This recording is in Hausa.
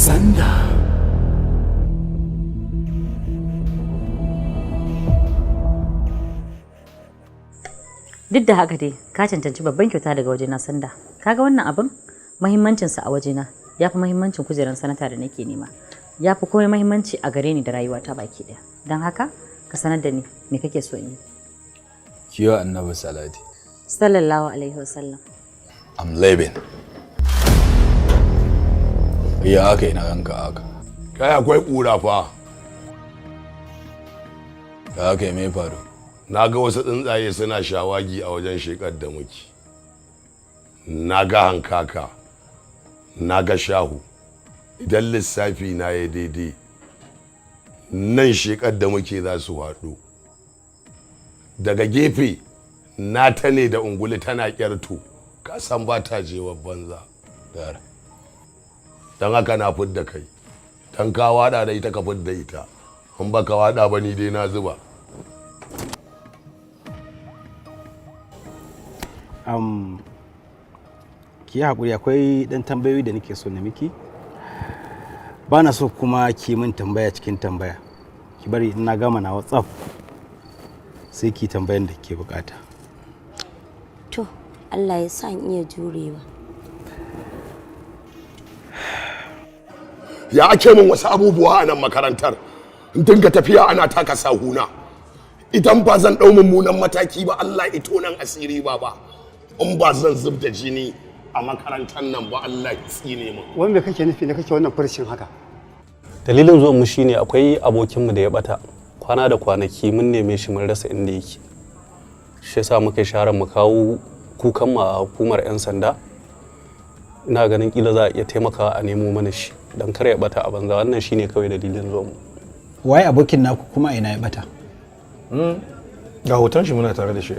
Sanda. Duk da haka dai ka cancanci babban kyauta daga wajena, Sanda. Kaga wannan abin, muhimmancinsa a wajena ya fi muhimmancin kujerar sanata da nake nema. Ya fi komai muhimmanci a gare ni da rayuwata baki ɗaya. Don haka ka sanar da ni me kake so in yi. Kiyo Annabi salati. Sallallahu alaihi wasallam. I'm leaving. Ya aka yi na ganka haka? Kai, akwai ƙura fa. Ya aka yi, mai faru? Na ga wasu tsuntsaye suna shawagi a wajen shekar da muke. Na ga hankaka, na ga shahu. Idan lissafi na ya daidai, nan shekar da muke za su haɗu. Daga gefe na ta ne da ungulu tana kyartu, ka san ba ta jewar banza. Don haka na fidda kai, don ka waɗa da ita, ka fidda ita. In ba ka waɗa ba, ni dai na zuba. Ki yi haƙuri, akwai ɗan tambayoyi da nake so na miki. Ba na so kuma ki min tambaya cikin tambaya. Ki bari in na gama na WhatsApp, sai ki tambayan da ke bukata. To, Allah ya sa in iya jurewa. Ya ake min wasu abubuwa a nan makarantar? In dinga tafiya ana taka sahuna. Idan ba zan ɗau mummunan mataki ba, Allah ito nan asiri ba ba. In ba zan zub da jini a makarantar nan ba, Allah ya tsine min. Wai me kake nufi ne kake wannan furcin haka? Dalilin zuwan mu shine akwai abokinmu da ya bata kwana da kwanaki, mun neme shi mun rasa inda yake. Shi yasa muka yi sharar mu kawo kukan mu a hukumar 'yan sanda. Ina ganin kila za a iya taimakawa a nemo mana shi don kar ya bata a banza. Wannan shine kawai dalilin zuwan mu. Waye abokin naku, kuma ina ya bata? Ga hoton shi muna tare da shi.